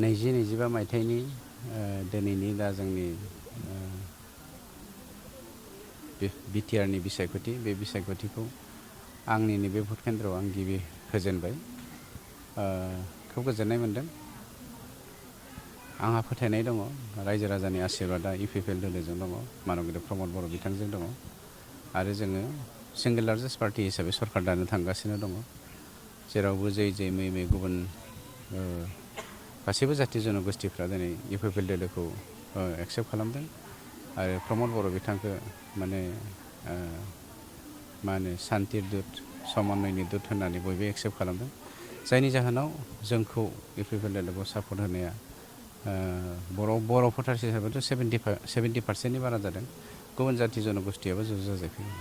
2025 मायथाइनि दिनैनि दा जोंनि बिटिआरनि बिसायख'थि बे बिसायख'थिखौ आंनि नैबे भट केन्द्रआव आं गिबि होजेनबाय। खोब गोजोननाय मोन्दों। आंहा फोथायनाय दङ रायजो राजानि आशीर्बादा इउपिपिएल दोलोजों दङ, मानगेन्द्र प्रमद बर' बिथांजों दङ आरो जोङो सिंगल लार्जेस्ट पार्टि हिसाबै सरकार दानो थांगासिनो दङ। जेरावबो जै मै गुबुन गासैबो जाथि जनगोष्ठीफ्रा दिनै इउपिपिएल दोलोखौ एक्सेप्ट खालामदों आरो प्रमद बर' बिथांखौ माने मा होनो सान्तिर दुत समन्वयनि दुत होननानै बयबो एक्सेप्ट खालामदों, जायनि जाहोनाव जोंखौ इउपिपिएल दोलोखौ सापर्ट होनाया बर' भटार्स हिसाबैथ' 70% बारा जादों। गुबुन जाथि जनगोष्ठीयाबो ज' जाजायफैदों।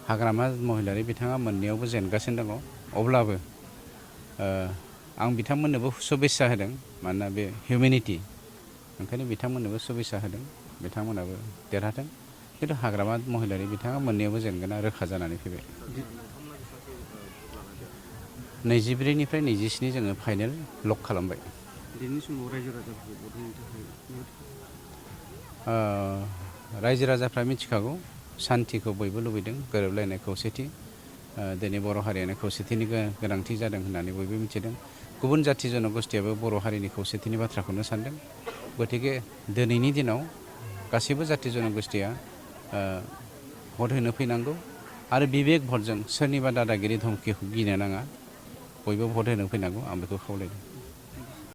हाग्रामा महिलारि बिथाङा मोननैयावबो जेनगासिनो दङ। अब्लाबो आं बिथांमोननोबो शुभेच्छा होदों, मानोना बे हिउमेनिटि, ओंखायनो बिथांमोननोबो शुभेच्छा होदों, बिथांमोनाबो देरहाथों। खिन्थु हाग्रामा महिलारि बिथाङा मोननैयावबो जेनगोना रोखा जानानै फैबाय। 24निफ्राय 27 जोङो फाइनेल लक खालामबाय। दिनैनि समाव रायजो राजाफोरखौ भट होनो थाखाय रायजो राजाफ्रा मिथिखागौ सान्थिखौ बयबो लुबैदों, गोरोबलायनाय खौसेथि। दिनै बर' हारियानो खौसेथिनि गोनांथि जादों होननानै बयबो मिथिदों। गुबुन जाथि जनगोष्ठीयाबो बर' हारिनि खौसेथिनि बाथ्राखौनो सानदों। गतिके दिनैनि दिनाव गासैबो जाथि जनगोष्ठीया भट होनो फैनांगौ आरो बिबेक भटजों सोरनिबा दादागिरि धमकिखौ गिनो नाङा। बयबो भट होनो फैनांगौ, आं बेखौ खावलायदों।